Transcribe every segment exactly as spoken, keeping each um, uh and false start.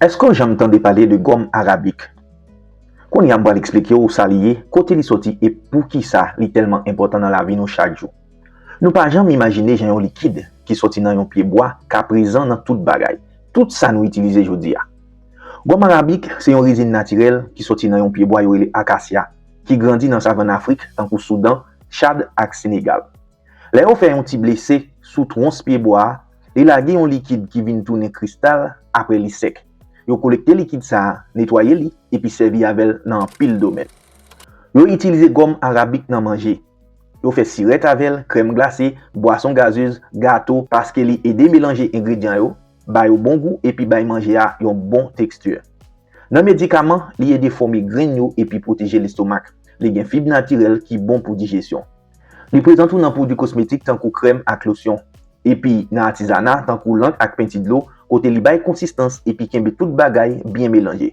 Èske w janm tande pale de gòm arabik? Kounye a m pral eksplike w sa li ye, kote li soti e poukisa li tèlman enpòtan nan lavi nou chak jou. Nou pa janm imajine jan yon likid ki soti nan yon pye bwa ka prezan nan tout bagay, tout sa nou itilize jodi a. Gòm arabik se yon rezin natirèl ki soti nan yon pye bwa yo rele akasya, ki grandi nan savann Afrik tankou Soudan, Chad ak Senegal. Lè yo fè yon ti blese sou twons pye bwa a, li lage yon likid ki vin tounen kristal apre li sèk. Yo kolekte likid sa a, netwaye li, epi sèvi avè l nan anpil domèn. Yo itilize gòm arabik nan manje. Yo fè sirèt avè l, krèm glase, bwason gazez, gato, paske li ede melanje engredyan yo, ba yo bon gou epi bay manje a yon bon teksti. Nan medikaman, li ede fòme grenn yo epi pwoteje lestomak. Li gen fib natirèl ki bon pou dijesyon. Li prezan tou nan pwodui kosmetik tankou krèm ak losyon. Epi nan atizana tankou lank ak penti dlo, kote li bay konsistans epi kenbe tout bagay byen melanje.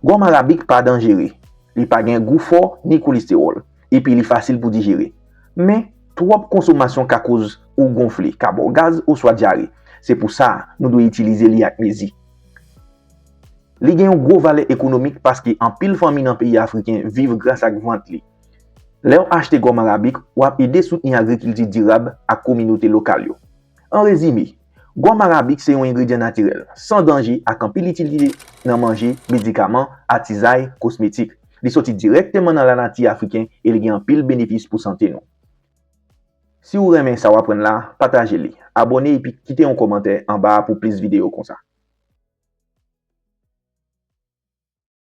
Gòm arabik pa danjere. Li pa gen gou fò ni kolestewòl. Epi li fasil pou dijere. Men, twòp konsomasyon ka koz ou gonfle, ka ba w gaz oswa dyare. Se pou sa, nou dwe itilize li ak mezi. Li gen yon gwo valè ekonomik paske anpil fanmi nan peyi afriken viv gras ak vant li. Lè w achte gòm arabik, w ap ede soutni agrikilti dirab ak kominote lokal yo. An rezime, gòm arabik se yon engredyan natirèl, san danje ak anpil itilite nan manje, medikaman, atizay, kosmetik. Li soti dirèkteman nan lanati afriken e li gen anpil benefis pou sante nou. Si w renmen sa w aprann la, pataje li, abòne epi kite yon kòmantè anba a pou plis videyo konsa.